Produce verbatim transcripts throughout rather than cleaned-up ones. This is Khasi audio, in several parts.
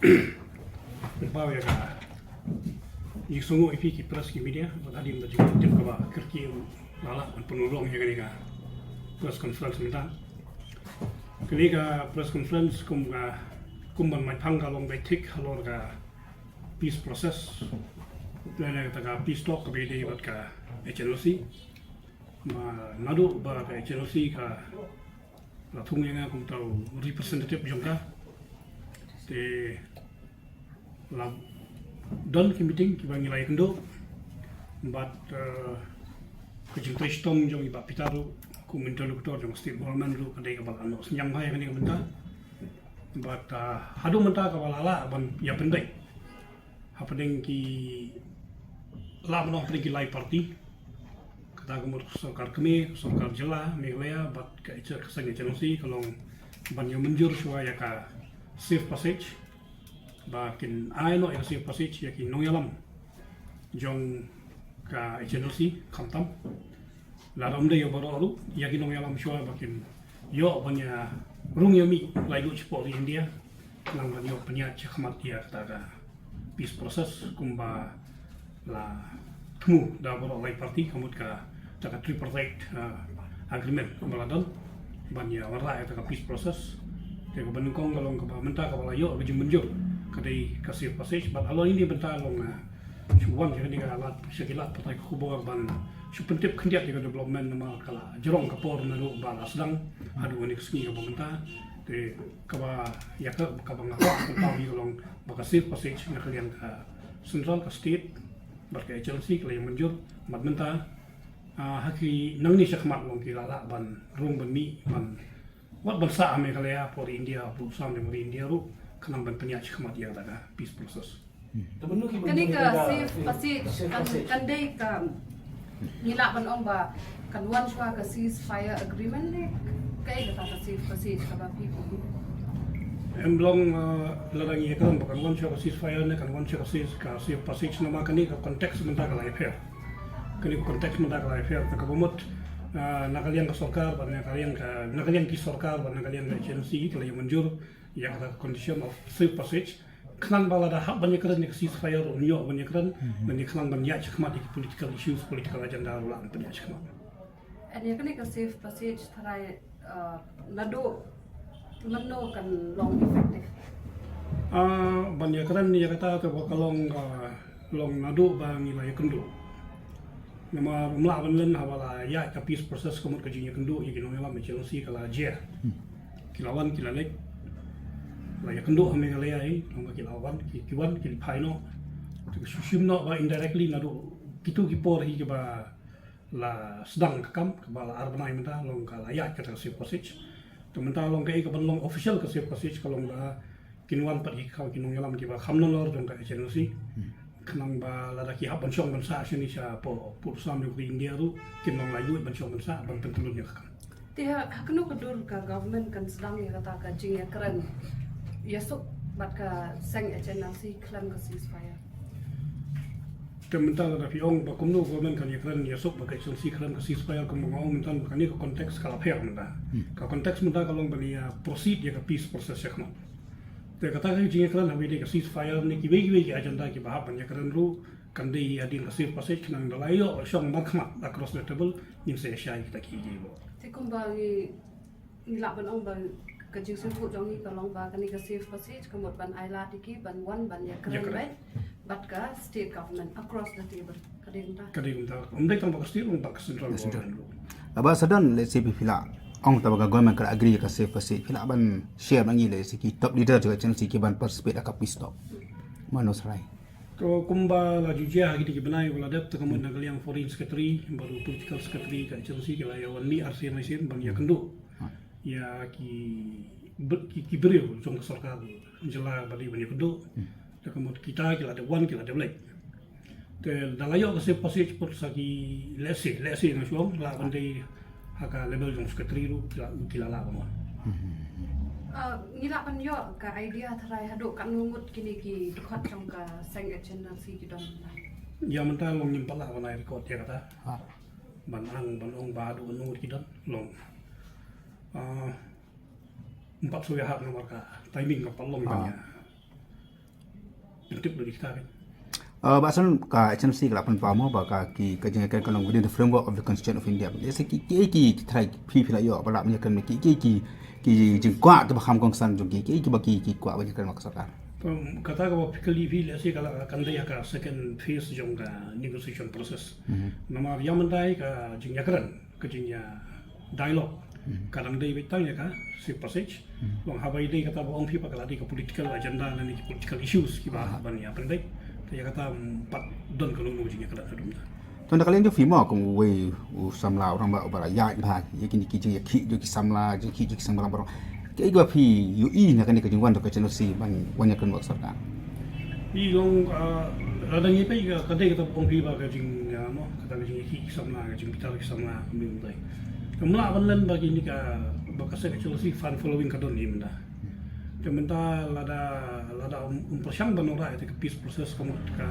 Pynpaw ïa ka jingsngew ïa phi ki press ki media, bad hadien ba jingtip kaba kyrkieh la lah ban pynurlong ïa kane ka press conference mynta. Kane ka press conference kum ka, kum ban mait phang ka long beit thik halor ka peace process. Lane kata ka peace talk kaba ïadei bad ka H N O C. Ma naduh ba ka H N O C ka la thung ïa nga kum uta u representative jong ka, te la don ki meeting kiba ngi la ïakynduh bad, eh, ka jingtrei shitom jong i Bah Peter ruh kum interlocutor jong state government ruh ka dei kaba la noh synñiang bha ïa kane ka bynta. Bad, eh, haduh mynta kaba la lah ban ïa pynbeit hapdeng ki, lah ban ong hapdeng ki lai party. Kata ka mut ka sorkar kmie, ka sorkar jylla Meghalaya bad ka H-, ka seng H N O C ka long ban ïa mynjur shuwa ïa ka safe passage, ba kin ai noh ïa ka safe passage ïa ki nongïalam jong ka H N O C khamtam. Lada ym dei ïa baroh ruh, ïa ki nongïalam shuwa ba kin ïoh ban ïa rung ïa mih laitluid shapoh ri India, khnang ban ïoh pynïaid shakhmat ïa kata ka peace process kumba la thmu da baroh lai party, ka mut kata ka tripartite, ah, agreement kumba la don ban ïa wanrah ïa kata ka peace process. Te kaba nyngkong ka long kaba mynta kaba la ïoh ka jingmynjur ka dei ka safe passage, bad halor ine i bynta long, ah, shu wan sha kane ka lad, sha ki lad pathai khubor ban shu pyntip khyndiat ïa ka development namar ka la jrong ka por naduh ba la sdang haduh kane ka sngi kaba mynta. Te kaba ïa ka, kaba nga kwah pynpaw hi ka long ba ka safe passage na ka liang ka central, ka state bad ka H N O C ka la ïa mynjur, bad mynta, ah, ha ki nangne shakhmat long ki la lah ban rung ban mih ban wat ban sah ha Meghalaya, hapoh ri India, hapoh sam jong ri India ruh, khnang ban pynïaid shakhmat ïa kata ka peace process. Kane ka safe passage kan, kan dei ka, ngi lah ban ong ba kan wan shuwa ka ceasefire agreement ne kaei kata ka safe passage kaba phi phi? Em long, eh, lada ngi ïakren ba kan wan shuwa ka ceasefire ne kan wan shuwa ka safe, ka safe passage, namar kane ka context mynta ka la ïapher. Kane ka context mynta ka la ïapher, te kaba mut, ah, na ka liang ka sorkar bad na ka liang ka, na ka liang ki sorkar bad na ka liang ka H N O C ki la ïa mynjur ïa kata ka condition of safe passage. Khnang ba lada hap ban ïakren ïa ka ceasefire ruh, ïoh ban ïakren, ban ïa khnang ban ïaid shakhmat ïa ki political issues, political agenda ruh lah ban pynïaid shakhmat. Ïa kane ka safe passage tharai, uh, naduh mynno kan long effective? Ah, ban ïakren ïa kata te ba ka long, ah, long naduh ba ngi la ïakynduh. Namar ym lah ban len haba la ïaid ka peace process, ka mut ka jingïakynduh ïa ki nongïalam H N O C ka la jia. Ki la wan ki la leit. La ïakynduh ha Meghalaya hi, namar ki la wan, ki, ki wan ki la phai noh. Te ka shu shim noh ba indirectly naduh kito ki por hi kiba la sdang ka kam, kaba la ar bnai mynta, long ka la ïaid kata ka safe passage. Te mynta long kaei kaban long official ka safe passage ka long ba kin wan pat ki khaw ki nongïalam kiba kham nalor jong ka H N O C. Khnang ba lada ki hap ban shong ban sah shane shapoh pud sam jong ka ri India ruh, kin long laitluid ban shong ban sah ban pyntyllun ïa ka kam. Te ha, ha kano ka dur ka government kan sdang ïa kata ka jingïakren ïasuk bad ka seng H N O C khlem ka ceasefire? Te mynta lada phi ong ba kumno government kan ïakren ïasuk bad ka H N O C khlem ka ceasefire, kumba nga ong mynta ba kane ka context ka la pher mynta. Ka context mynta ka long ban ïa proceed ïa ka peace process shakhmat. Te kata ka jingïakren haba ïadei ka ceasefire ne kiwei kiwei ki agenda kiba hap ban ïakren ruh, kan dei hadien ka safe passage, khnang da la ïoh shong markhmat across the table, ngin sa ïa shai kita ki jingïaroh. Te kumba ngi, ngi lah ban ong ba ka jingsngewthuh jong ngi ka long ba kane ka safe passage ka mut ban ai lad ïa ki ban wan ban ïakren beit bad ka state government across the table. Ka dei kumta? Ka dei kumta. Ym dei tang bad ka state, bad ka central government ruh. Haba sa don, let's say, phi la ong ta ba ka government ka la agree ka safe passage, phi lah ban share bad ngi, let's say, ki top leader jong ka H N O C kiban participate ha ka peace talk? Mano sa rai? To kumba la ju jia ha kine ki bnai ba la dep, te ka mut na ka liang foreign secretary bad u political secretary ka H N O C ki la ïa wan mih arsien arsien ban ïakynduh ïa ki, ki, ki briew jong ka sorkar jylla ba dei ban ïakynduh. Te ka mut kita ki la dep wan, ki la dep leit. Te da la ïoh ka safe passage pat sa ki, let's say, let's say, nga shu ong lah ban dei ha ka level jong secretary ruh ki la, ki la lah ban wan. Ah, ngi lah ban ïoh ka idea tharai haduh katno ngut kine ki dkhot jong ka seng H N O C ki don mynta? Ïa mynta long ngim pat lah ban ai record ïa kata. Ban ang, ban ong ba haduh katno ngut ki don long. Ah, ym pat shu ïahap namar ka timing ka pat long ban ïa Tip lagi kita kan. Uh, ba san ka H N O C ka la pynpaw mo ba ka ki ka jingïakren ka long within the framework of the Constitution of India. Ïa se ki ki ki ki trai phi phi la ïoh ba la mynta kan ki ki ki ki jingkwah te ba kham kongsan jong ki ki ki ba ki ki kwah ba ïakren ma ka sorkar. Kata ka ba phi kali phi la se ka la kan dei ka second phase jong ka negotiation process. Namar ïa mynta ka jingïakren ka jingïa dialogue ka dang dei beit tang ïa ka safe passage. Long haba ïadei kata ba ong phi ba ka la dei ka political agenda lane ki political issues kiba ban ïa pyndep. Te ïa kata pat don ka long jingïakren ka dum ta. Tang da ka liang jong phi mo kum uwei u samla u rangbah uba la ïaid bha ïa kine ki jingïakhih jong ki samla jingïakhih jong ki samla baroh. Kaei kaba phi ïohi na kane ka jingwan jong ka H N O C ban wan ïakren bad ka sorkar? Phi long lada ngi peit ka dei kata ba ong phi ba ka jing mo kata ka jingïakhih ki samla ka jingbitar ki samla kumne kumtai. Ka mlah ban len ba kine ka ba ka sek H N O C fan following ka don hi mynta. Te mynta lada lada um pyrshang ban wanrah ïa ka peace process ka mut ka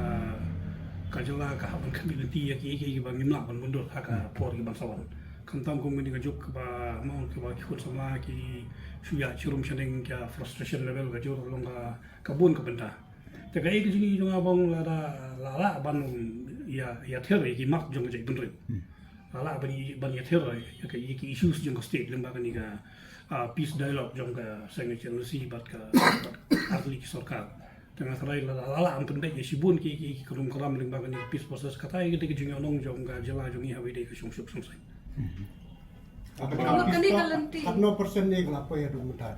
ka jylla ka hap ban kynti ïa ki ki ba ngim lah ban mundur ha ka por ki ban sa wan. Khamtam kum kane ka juk kaba mo kaba ki khun samla ki shu ïa chirum shaneng ka frustration level ka jur long ka ka bun ka bynta. Te kaei ka jingïohi jong nga ba ong lada la lah ban ïa ïa ther ïa ki mak jong ka jaitbynriew. La lah ban ïa ban ïa ther ïa ka ïa ki issues jong ka state lyngba kane ka peace dialogue jong ka seng H N O C bad ka bad artylli ki sorkar. Te nga tharai la la lah ban pyndep ïa shibun ki ki ki krum kram lyngba kane ka peace process kata ïa ka dei ka jingïohnong jong ka jylla jong ngi haba ïadei ka shong suk shong saiñ. Kane ka lynti. Katno percent ne ka la poi haduh mynta?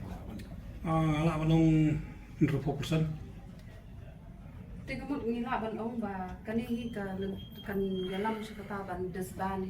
Ah, la ban ong hynriewphew percent. Te ka mut ngi lah ban ong ba kane hi ka lynti kan ïalam sha kata ban disband.